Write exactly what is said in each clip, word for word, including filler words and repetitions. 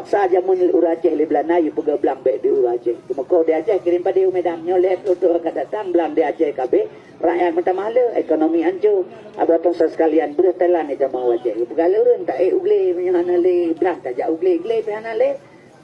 Sa jameun ureuëng Aceh lé Beulanda, yue peugah blang bék di ureuëng Aceh. Teumeuko di Aceh kirém padé u Medan. Nyoe lhée ploh thon ka datang, blang di Aceh kabeh, rakyat meutamah le, ekonomi ancô. Abah Tuhan sekalian, breuh talan itamah u Aceh. Peugah lé ureuëng, taék u glé, meunyoe hana lé blang, tajak u glé, glé pih hana lé.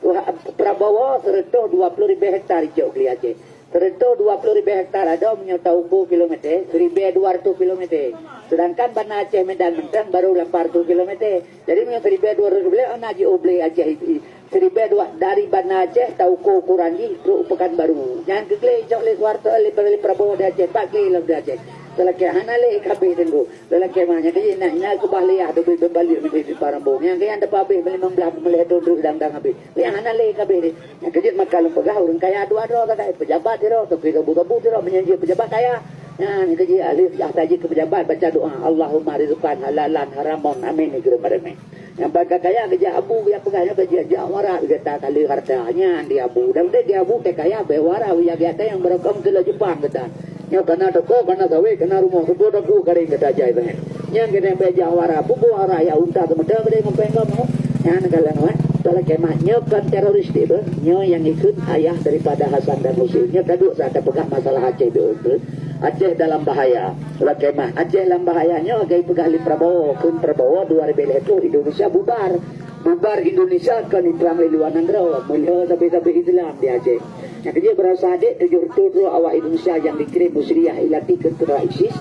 Wah, Prabowo seureutôh dua ploh ribée hektar icok glé Aceh. Seureutôh dua ploh ribée hektar adoe meunyoe tauko kilometer, siribée dua reutôh kilometer. Seudangkan Banda Aceh Medan mantong barô lapan reutôh kilometer. Jadi meunyoe siribée dua reutôh kilometer, na jiôh glé Aceh i, i, siribée dua dari Banda Aceh tauko ukuran jih trok u Pekanbaru. Nyan keu glé icok lé Soeharto, lé, lé Prabowo di Aceh, pat glé lom di Aceh. Talakée hana lé kabeh teungku. Talakée mah nyan keuh na, na keubah liah teubiet beubalie meuti di Parambong. Nyang keuh nyan teupeu habéh limong blaih peuet thon trok dang-dang habéh. Nyang hana lé kabeh deh. Nyang keujeuet maka lôn peugah ureuëng kaya dua droe sagai, peujabat sidroe, tapi sabu-sabu sidroe meunyoe jeuet peujabat kaya. Nyan keujeuet aleuh jah taji keu peujabat baca doa, Allahumma rizqan halalan haramon, amin, ya rabbal alamin. Nyang bak ka kaya geujak abu, geujak peugah nyoe ka jijak warak gata ka le harta. Nyan di abu. Dan dek di abu teuh kaya beu warak, ya gata nyang beurokok keu lôn Jepang gata. Nyoe kana toko, kana sawét, kana rumoh, seupôt aku karing gata jai bangai. Nyang keuneuk beu jak warak, pupu warak ya unta keumeudong deh ngon péng kamoe. Nyan ka lagée nyoe, eh. Talakée mah nyoe kon teroris deh beuh. Nyoe nyang ikheun ayah daripada Hasan dan Husein. Nyoe ka duek saat tapeugah masalah Aceh deh beuh. Aceh dalam bahaya. Lakée mah Aceh lam bahaya nyoe, lagée peugah lé Prabowo, kheun Prabowo dua ribée lhée ploh Indonesia bubar. Bubar Indonesia kon iprang lé luwa nanggroe, meulhö sabe-sabe Islam di Aceh. Nyang keujeuet barosa dek tujoh reutôh droe awak Indonesia nyang dikirém u Suriah ilatih keu tentara ISIS.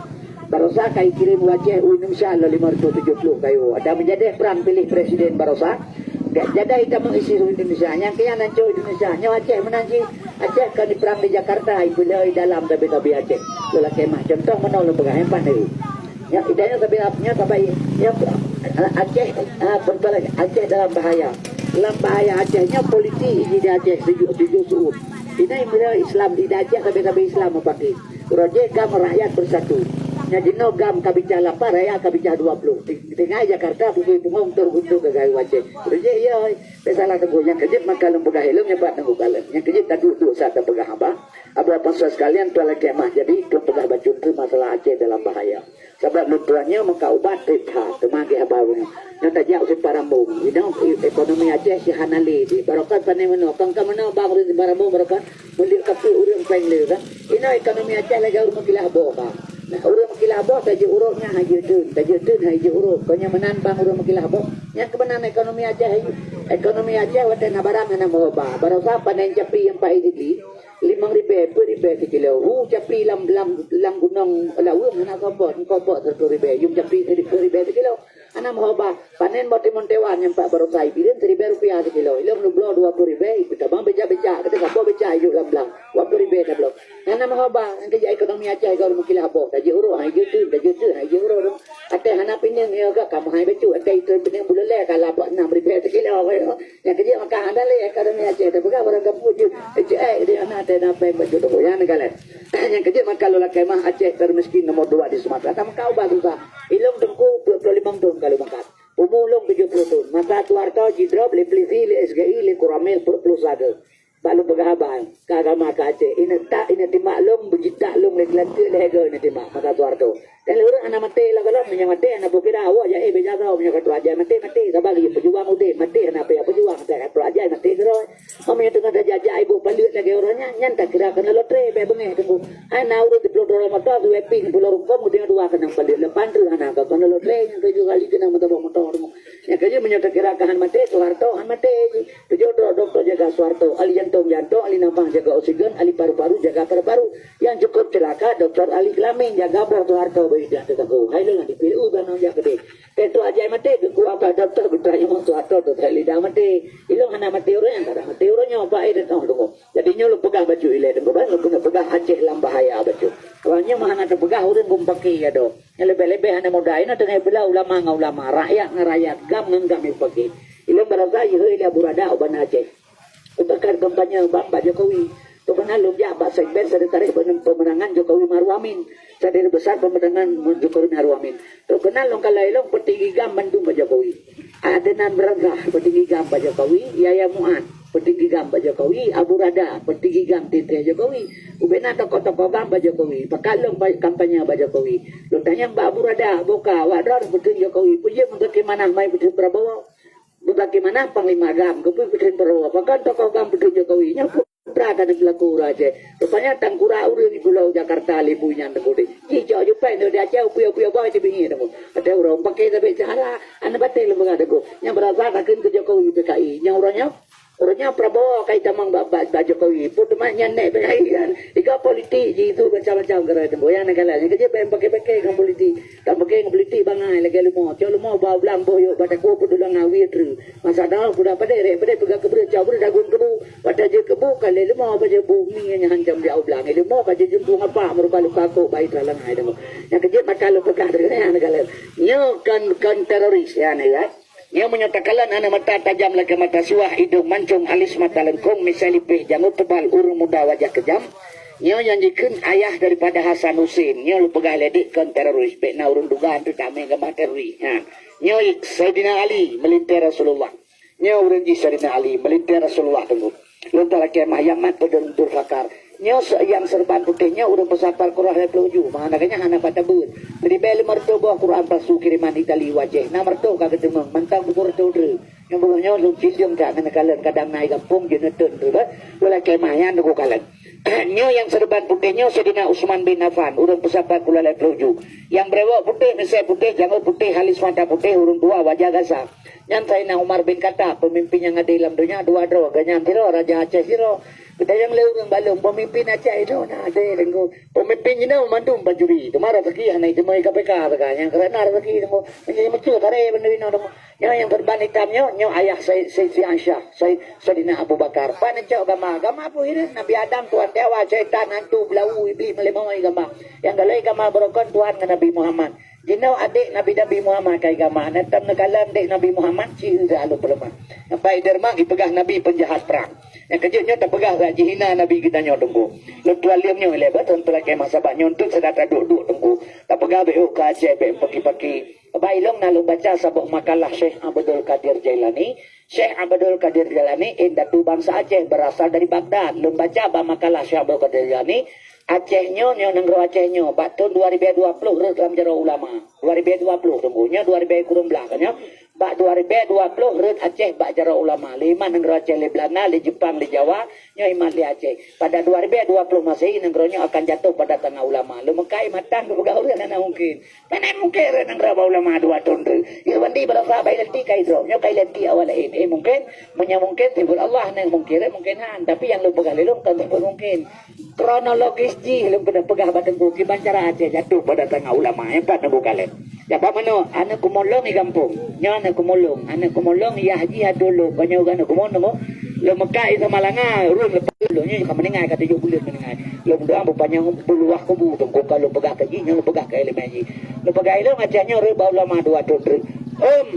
Barosa ka ikirém u Aceh u Indonesia lom limong reutôh tujoh ploh kayu. Ada meujadeh prang piléh presiden barosa. Gak jadai tamong ISIS u Indonesia. Nyang keuh nyan ancô Indonesia. Nyoe Aceh meunan jih. Aceh kon iprang di Jakarta, ipeulhö i dalam sabe-sabe Aceh. Lôn lakée mah contoh meunoe lôn peugah, nyang pandai. Nyoe, i tanyoe sabe nyoe sabai, nyoe, Aceh, ah, beutôi lagée Aceh dalam bahaya. Lam bahaya Aceh nyoe politik jih di Aceh tujoh, tujoh su'ueb. Inoe meulhö Islam di Aceh sabe-sabe Islam mupaki. Uroe jih GAM rakyat bersatu. Nyoe jinoe GAM ka bicah lapan, rakyat ka bicah dua ploh. Tinggai Jakarta bubé bungong toh guntur keu gayue Aceh. Uroe jih iya. Bèk salah teungku, nyang keujeuet maka lôn peugah ilôn nyoe pat teungku kalon. Nyang keujeuet taduek-duek sa tapeugah haba. Abah bangsa sekalian, tuan lakée mah jadi lôn peugah bacut keu masalah Aceh dalam bahaya. Sabab lôn tuan nyoe meuka ubat trép that, teuma gét haba nyoe. Nyoe tajak u Simparambong. Inoe ekonomi Aceh si hana lé di. Barokan pane meunoe, kon ka meunoe bang ureueng Simparambong barokan. Meuleuek kapeuet ureueng péng le kan. Inoe ekonomi Aceh lagèe ureueng meukilah boh ka. Nah, ureueng meukilah boh tajeuet uroe nyan hana jeuet teun, tajeuet teun hana jeuet uroe. Kon nyan meunan bang ureueng meukilah boh. Nyan keuh meunan ekonomi Aceh. Ekonomi Aceh watèe na barang hana meuhoba. Barosa panen capi nyang paih siti, limong ribèe, peuet ribèe sikilo. Hu capi lam, lam, lam gunong Laweueng hana kopot, kopot sireutoh ribèe. Yum capi peuet ribèe sikilo. Hana meuhoba, panen boh timun tewan nyang pat barosa ipileuen siribèe rupiah sikilo. Ilôn lôn bloe dua ploh ribèe, ipeutamong beca-beca, gata saboh beca iduek lam blang, dua ploh ribèe tabloe. Hana meuhoba, nyan keujeuet ekonomi Aceh, gata ureueng meukilah boh, tajeuet uroe hana jeuet teun, tajeuet uroe. Até hana pineung, ya ka, ka meuhai bacut, até iteun pineung buleulèe ka lapak nam ribèe sikilo. Nyan keujeuet maka hana lé ekonomi Aceh, tapeugah barang gampông jeuet. Ejeuet, di hana até na péng bacut, nyan galak. Nyan keujeuet maka lôn lakèe mah Aceh termiskin nomor dua di Sumatera. Ka meuka ubat susah. Ilôn teungku dua ploh limong thon ka lôn meukat. Umu lôn tujoh ploh thon. Masa Soeharto jidrop lé Polisi, lé S G I, lé Koramil, peuet ploh saga. Bak lôn peugah haba, ka gama ka Aceh. Ineuk tak, ineuk timak lôn, beujitak lôn lé geulanteuk lé hego ineuk timak masa Soeharto. Dan lé ureueng hana maté lom gohlom, meunyoe maté hana peukira, awak jak éh beujaga, meunyoe ka trok ajai maté, maté. Saban lagèe peujuang udép, maté hana payah peujuang, ka trok ajai maté keudroe. Meunyoe teungoh tajak-jak iboh paleuet lagèe uroe nyan, nyan takira keuneuk lotre, bèk beungèh teungku. Hai na ureueng siplôh droe moto, siwèh pih siplôh rungkông, udép dua keunong paleuet, lapan treuk hana ka keuneuk lotre, nyang tujoh kali keunong meutabah moto teungku. Nyang keujeuet meunyoe takira ka han maté, Soeharto han maté jih. Tujoh droe dokto jaga Soeharto, ahli jantong-jantong, ahli nafas jaga oksigen, ahli paru-paru jaga paru-paru. Nyang cukôp ceulaka, Doktor Ali Kelamin jaga boh Soeharto bagi dak teuka. Hai lôn di P L U ban jak keudeh. Teuntu ajai maté, geukuat bak dokto, geutanyoe Soeharto tu tak lidah maté. Ilôn hana maté uroe nyan, kada maté uroe nyoe, bak eh datang deungoe. Jadi nyoe lôn peugah bacut ilèe deungoe, ban lôn keuneuk peugah Aceh lam bahaya bacut. Awak nyoe mah hana teupeugah ureueng geumpaki ya doh. Nyang leubeh-leubeh aneuk muda inoe teungoh bela ulama ngon ulama, rakyat ngon rakyat, GAM ngon GAM nyang pake. Ilôn barosa jihôi lé Abu Rada u Banda Aceh. Ubat kampanye bak, bak Jokowi. Teukeunan lôn jak bak segmen sekretaris pemenangan Jokowi Maruf Amin. Sekretaris besar pemenangan Jokowi Maruf Amin. Teukeunan lôn kalon ilôn peutinggi GAM mandum bak Jokowi. Adnan Barazah peutinggi GAM bak Jokowi, Yahya Mu'adz peutinggi GAM bak Jokowi, Abu Rada peutinggi GAM teuntèe Jokowi. Ubena tokoh-tokoh GAM bak Jokowi, pakat lôn ba-, kampanye bak Jokowi. Lôn tanyong bak Abu Rada, "Boh ka, awak droe peutheun Jokowi, peue jeuet meuteukeuh manah mai peutheun Prabowo?" Bagaimana Panglima GAM, keupeue Presiden Prabowo, bahkan tokoh GAM Presiden Jokowi, nyoe putra ka dilaku ureueng Aceh. Rupanya tangkura ureueng di Pulau Jakarta lé bui nyan teungku deh. Jicok jupai nyoe di Aceh, upiah-upiah boh di bingit teungku. Ada ureueng pakai tapi sehara, aneuk bateh leumbang ada teungku. Nyang berasa takheun keu Jokowi P K I. Nyang ureueng nyoe, ureueng nyoe Prabowo kai tamong bak, bak, bak Jokowi. Pun teuma nyan nek P K I kan. Tiga politik ji itu macam-macam gerai teungku. Nyang negara nyang kerja pakai-pakai kan politik. Ka meuke ngon politik bangai lagèe leumo. Cok leumo bak blang boh yok bak takue peudulang awie treuk. Masa dong budak padé rek padé peugah keubeureuet cok beureuet dagun keubu. Watèe jeuet keubu ka lé leumo bak jeuet bu mi nyang hancam di blang. Leumo ka jeuet jeumpung apa meurupa luka kok bai tra langai deungoe. Nyang keujeuet mata lôn peugah deungon nyang neukalon. Nyoe kon, kon teroris ya ni ya. Nyoe meunyoe takalon aneuk mata tajam lagèe mata siwah, idong mancong, alis mata lengkong, misai lipeh, jangôt teubal, ureueng muda wajah keujam. Nyoe nyang jikheun ayah daripada Hasan Husein. Nyoe lôn peugah lé dek kon teroris, bèk na ureueng duga teutamé gama teroris. Ha. Nyoe Saidina Ali, meulintèe Rasulullah. Nyoe ureueng jih Saidina Ali, meulintèe Rasulullah teungku. Lôn talakèe mah nyang mat peudeueng Dzulfikar. Nyoe se-, nyang seureuban putéh nyoe ureueng peusapar kureueng lhèe ploh ju. Maka nyan hana pat tabeuet. Ribèe lima reutôh boh Quran palsu kiriman Itali u Aceh. Nam reutôh ka geuteumeung, mantong pukul reutôh treuk. Nyang beungoh nyoe lôn cit leueng that ngon kalon kadang na i gampông jeuet neuteun treuk, eh. Lôn lakèe mah nyan teungku kalon. Nyoe nyang seureuban putéh nyoe Saidina Utsman bin Affan, ureueng peusapar kureueng lhèe ploh ju. Nyang brewok putéh, misai putéh, jangôt putéh, alis mata putéh, ureueng tuha, wajah gasa. Nyan Saidina Umar bin Khattab, peumimpin nyang adé lam donya dua droe, gobnyan sidroe, Raja Aceh sidroe. Geutanyong lé ureueng bak lôn, peumimpin Aceh inong na adé teungku. Peumimpin inong mandum bajuri, teuma raseuki hana jiteumé K P K teuka. Nyang karena raseuki teungku, meunyoe meucue taré bandum inong teungku. Nyoe nyang seureuban itam nyoe, nyoe ayah Sai-, Sai-, Siti Aisyah, Sai-, Saidina Abu Bakar. Pat neucok gama? Gama peue hireuen? Nabi Adam, Tuhan Hawa, syaitan, hantu, beulawu, iblih, meulimong gama. Nyang galai gama beurukon Tuhan ngon Nabi Muhammad. Jinoe adék Nabi, Nabi Muhammad kai gama, na tam neukalon adék Nabi Muhammad ci ida alun peuleumah. Sampai derma ipeugah Nabi penjahat perang. Nyang keujeuet nyoe tapeugah bak jihina Nabi geutanyoe teungku. Lôn tuan liem nyoe lé bak tuan peulakèe masa bak nyoe untuk sedang taduek-duek teungku. Tapeugah bèk ka Aceh bèk paki-paki. Bak ilong na lôn baca saboh makalah Syekh Abdul Qadir Jailani. Syekh Abdul Qadir Jailani indatu bansa Aceh, berasal dari Baghdad. Lôn baca bak makalah Syekh Abdul Qadir Jailani, Aceh nyoe, nyoe nanggroe Aceh nyoe, bak thon dua ribèe dua ploh rhot lam jaroe ulama. Dua ribèe dua ploh teungku, nyoe dua ribèe kureueng blah ka nyoe. Bak dua ribèe dua ploh rhot Aceh bak jaroe ulama. Lé imat nanggroe Aceh lé Belanda, lé Jepang, lé Jawa, nyoe imat lé Aceh. Pada dua ribèe dua ploh Masehi nanggroe nyoe akan jatuh pada tangan ulama. Leumeukah ié matan keu peugah ureueng hana mungken. Pane mungken rhot nanggroe bak ulama dua thon rhot. Irwandi berasa bai lenti kai droe. Nyoe kai lenti awak laén. Eh mungken, meunyoe mungken sifeut Allah, nang mungken rhot mungken han. Tapi nyang lôn peugah lé lôn kon sifeut mungken. Kronologis jih lôn keuneuk peugah bak teungku kiban cara Aceh jatuh pada tangan ulama nyang pat neubuka lé. Nyang pat meunoe, aneuk kumulong di gampông. Nyoe aneuk kumulong, aneuk kumulong yah jih ateueh lôn. Kon nyoe aneuk kumulong, lôn meukat di Samalanga, ureueng leupah lôn nyoe ka meuninggai, ka tujoh buleuen meuninggai. Lôn doang beupanyang beuluwah kubu teungku, ka lôn peugah keu jih, nyoe lôn peugah keu ileumèe jih. Lôn peugah ilong Aceh nyoe rhot bak ulama dua thon rhot. Em,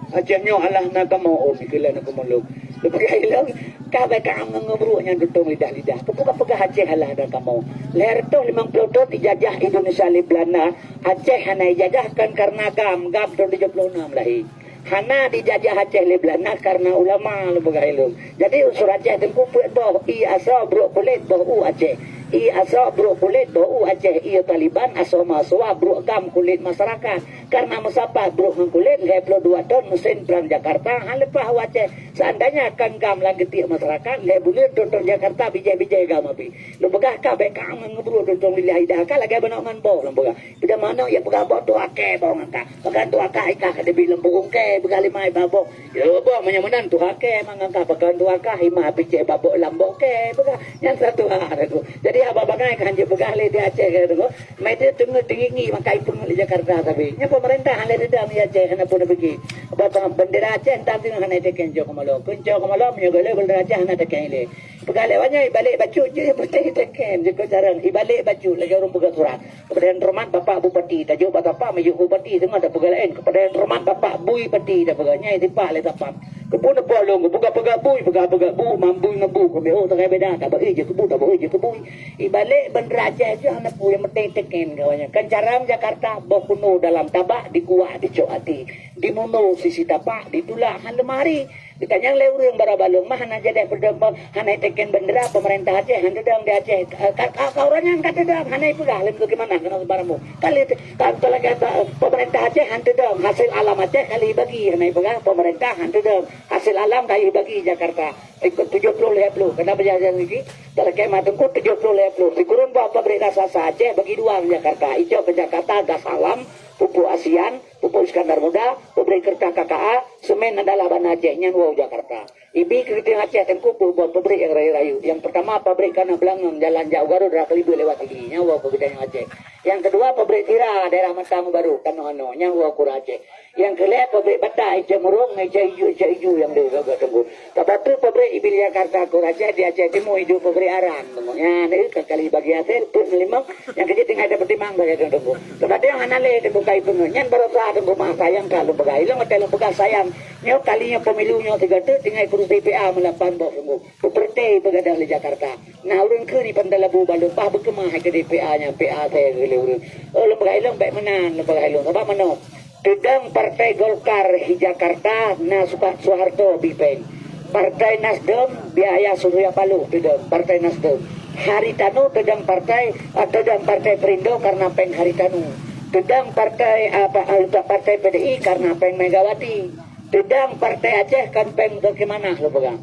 Aceh nyoe alah na kamoe, oh, sikeulan aku muluk. Lôn peugah ilong, ka bèk ka ngon ngeubruek nyang tutong lidah-lidah. Keupeue kapeugah Aceh alah na kamoe? Lhèe reutôh limong ploh thon ijajah Indonesia lé Belanda, Aceh hana ijajah kon karena GAM, GAM thon tujoh ploh nam lahé. Hana dijajah Aceh lé Belanda karena ulama, lôn peugah ilong. Jadi unsur Aceh teungku peuet boh, ie asoe, brok kulét, boh u Aceh. Ie asoe, brok kulét, boh u Aceh. Ie Taliban, asoe mahasiswa, brok GAM, kulét masyarakat. Karena meusapat brok ngon kulét, lhèe ploh dua thon meusén prang Jakarta han leupah u Aceh. Seandainya kon GAM lam geutiek masyarakat, lhèe buleuen thon-thon Jakarta bijèh-bijèh GAM abéh. Lôn peugah ka bèk ka ngon ngeubruek thon-thon lidah-lidah ka lagèe bunoe ngon boh lôn peugah. Pida manoe ia peugah boh tuha kèe boh ngon ka. Peugah tuha kah ikah ka teubiet lom bungong kèe, peugah limai ba boh. Yo boh, meunyoe meunan tuha kèe mangat ka, peugah tuha kah imah picéh ba boh lam boh kèe, peugah. Nyan satu hal tu. Jadi haba bangai ka hanjeuet peugah lé di Aceh kèe tu. Meudeh teungeut teungingi maka ipeungeut lé Jakarta sabe. Nyoe pemerintah hana dendam di Aceh, hana pun peugi. Apa bendera Aceh entah teungoh hana iteken cok keumalon. Keun cok keumalon meunyoe golom bendera Aceh hana teken ilèe. Peugah lé awak nyan ibalek bacut jih, beutôi teken jikeu carông. Ibalek bacut lagèe ureueng peugah surat. Kepada yang terhormat Bapak Bupati, tajok bak Tapak, meujok Bupati, teungoh tapeugah laén. Kepada yang terhormat Bapak Bui Pati, tapeugah nyan tipak lé Tapak. Keupeue neupeugah lôn, keupeugah-peugah bui, peugah-peugah bu, mam bui ngon bu, keubiet oh, takai beda, tabeuet jih keu bu, tabeuet jih keu bui. Ibalek bendera Aceh jih hana peue, nyang penting teken kawan nyan. Kan carông Jakarta, boh kuno dalam tabak, dikuak dicok até. Dimuno sisi tapak, ditulak han lemari. Geutanyong lé ureueng bara balong mah hana jadeh peudong, hana teken bendera pemerintah Aceh, han teudong di Aceh. Ka, ka, ka ureueng nyan ka teudong, hana ipeugah lé bagaimana keunoe barang boh. Ka lé te-, ka, ka lagèe ta-, pemerintah Aceh han teudong, hasil alam Aceh ka lé ibagi, hana ipeugah pemerintah han teudong. Hasil alam ka jibagi Jakarta. Ikot tujoh ploh lhèe ploh. Keunan beujalan lagi, talakèe mantong keu tujoh ploh lhèe ploh. Sikureueng boh pabrik raksasa Aceh bagi dua di Jakarta. Icok keu Jakarta gas alam, pupuk ASEAN, pupuk Iskandar Muda, pabrik keureutah K K A, semen adalah Banda Aceh, nyan woe u Jakarta. Ibi keu geutanyoe Aceh teungku peubuet pabrik nyang rayeuk-rayeuk. Nyang peurtama pabrik kana beulangong jalan jak u Garut rot keulibeue lewat Sigli. Nyan woe keu geutanyoe Aceh. Nyang keudua pabrik sira daerah Matang Baru, tanoh anoe. Nyan woe keu ureueng Aceh. Nyang keulhèe pabrik bata Icè Murong, Icè Ijo, Icè Ijo nyang deuh gagah teungku. Tabatu pabrik ibi Jakarta keu ureueng Aceh di Aceh Timu iduek pabrik arang teungku. Nyan deuh ka kali bagi hasé peuet ngon limong. Nyang keujeuet tinggai tapeutimang bagi teungku. Tabatu hana lé teungku kai peungeut. Nyan barosa teungku mah sayang ka lôn peugah. Ilôn watèe lôn peugah sayang. Nyoe kali nyoe pemilu nyoe sigoe teuk tinggai kurusi P A meulapan boh teungku. Peupeureuté peugadang lé Jakarta. Na ureueng kheun ipan talabu baleueng bah beukeumah hai keudéh P A nyan, P A saya keu lé ureueng. Oh, lôn peugah ilôn bèk meunan, lôn peugah ilôn. Sabab manoe, teudong Partai Golkar di Jakarta na Suka-, Soeharto bipèng. Partai Nasdem biaya Surya Paloh teudong, Partai Nasdem. Haritanu teudong partai, ah, teudong Partai Perindo karena pèng Haritanu. Teudong partai, apa, ah, Partai P D I karena pèng Megawati. Teudong Partai Aceh kan pèng bagaimana lôn peugah.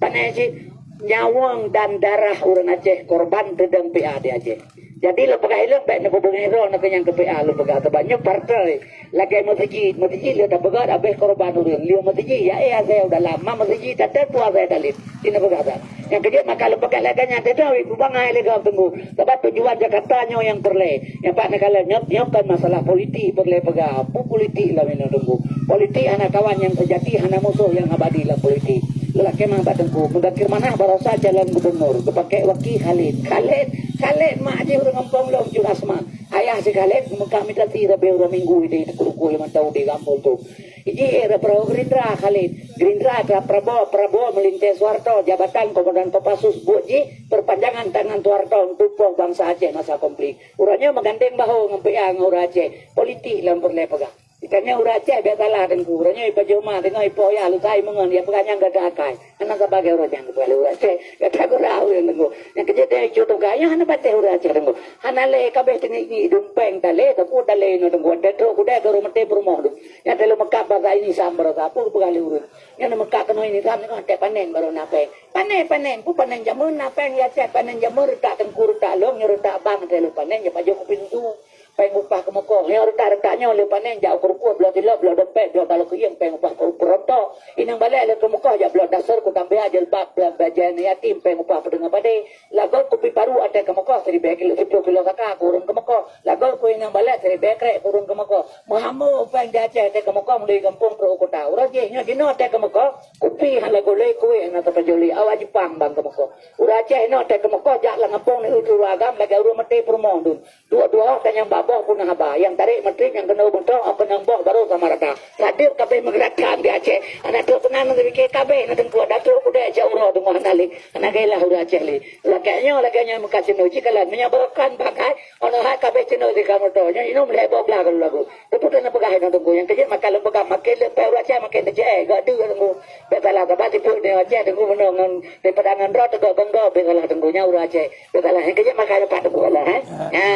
Pane cit nyawöng dan darah ureueng Aceh korban teudong P A di Aceh. Jadi lôn peugah ilôn bèk neupeubeungèh droe na keu nyang keu P A lôn peugah, sabab nyoe partai lagèe meuseujid, meuseujid lheueh tapeugah abéh korban ureueng. Lheueh meuseujid ya eh asai u dalam, ma meuseujid tateupue asai dalem. Di na peugah that. Nyang keujeuet maka lôn peugah lagèe nyan teuh wék peubangai lé gob teungku. Sabab tujuan Jakarta nyoe nyang peureulèe. Nyang pat neukalon nyoe, nyoe kon masalah politik peureulèe peugah. Peue politik lam inoe teungku? Politik hana kawan nyang seujati, hana musoh nyang abadi lam politik. Lôn lakèe meu'ah bak teungku, Muzakir Manaf barosa calon gubernur, geupakèk waki Khalid. Khalid, Khalid mak jih ureueng gampông lôn Cut Asma. Ayah si Khalid meukah mita si leubeh uroe minggu di Teungku Rukoh limong taun di gampông tu. Iji era perahu Gerindra Khalid. Gerindra atra Prabowo, Prabowo meulintèe Soeharto, jabatan Komandan Kopassus buet jih perpanjangan tangan Soeharto untuk poh bansa Aceh masa konflik. Uroe nyoe meugandeng bahu ngon P A ngon ureueng Aceh. Politik lom peureulèe peugah. Itanyoe ureueng Aceh biasalah teungku. Uroe nyoe ipajoh ma teungoh ipoh yah lusai meungon ya peugah nyang gagah akai. Hana sabagai ureueng nyang geupeugah lé ureueng Aceh. Gata gurau ureueng teungku. Nyang keujeuet deh icu tungkai nyoe hana patéh ureueng Aceh teungku. Hana lé kabéh teungiek-ngiek dumpeng talé, teupeu talé nyoe teungku. Watèe trok kudai baru meuté peurumoh tu. Nyang telu meukat basa ini sam barosa peue geupeugah lé ureueng. Nyan meukat keunoe ini sam teungoh teuh panen baru na pèng. Panen, panen, peue panen jameun na pèng ya Aceh, panen jameun reutak teungku reutak lôn, nyoe reutak bang teuh lôn panen ya pajoh kupi susu. Pèng upah keumeukoh. Nyoe reutak-reutak nyoe lé panen jak u keurukoh bloe tilok, bloe dompet, bloe balok keuieng pèng upah keu peurontok. Inong balèe lé keumeukoh jak bloe dasar kutambah jilbab, bloe bajèe yatim pèng upah peudeungoh padé. Lagot kupi paru até keumeukoh siribèe kilo, siploh kilo saka keu ureueng keumeukoh. Lagot ku inong balèe siribèe krek keu ureueng keumeukoh. Meuhamo pèng di Aceh até keumeukoh meului gampông trok u kota. Uroe jih nyoe jinoe até keumeukoh, kupi hana gulé, kuéh hana tapajoli, awak Jepang ban keumeukoh. Ureueng Aceh inoe até keumeukoh jak lam gampông neueu ureueng agam lagèe ureueng maté peurumoh dum. Duek-duek ka nyang bak boh pun haba, nyang tarek matrek nyang keunoe beutôi, nyang boh barô sama rata. Ladeueb kabéh meugeurakan di Aceh. Hana trok keunan neupiké kabéh na teungku, datuk kudée jak uroe teungoh hana lé. Hana gailah ureueng Aceh lé. Lagée nyoe, lagée nyoe meukat ceunoe jih kalon. Meunyoe barokah pakai, ono hai kabéh ceunoe di kamoe to. Nyoe inong lhée boh blah kalu lagu. Teupeu keuneuk peugah inong teungku. Nyang keujeuet maka lôn peugah, makin leupah ureueng Aceh makin teucée. Gak deuek teungku. Bèk salah, sabab tipeue di Aceh teungku meunoe ngon daripada ngon droe teugok gonggong, bèk salah teungku. Nyan ureueng Aceh. Bèk salah. Nyang keujeuet maka leupah teungku Allah, eh. Ya.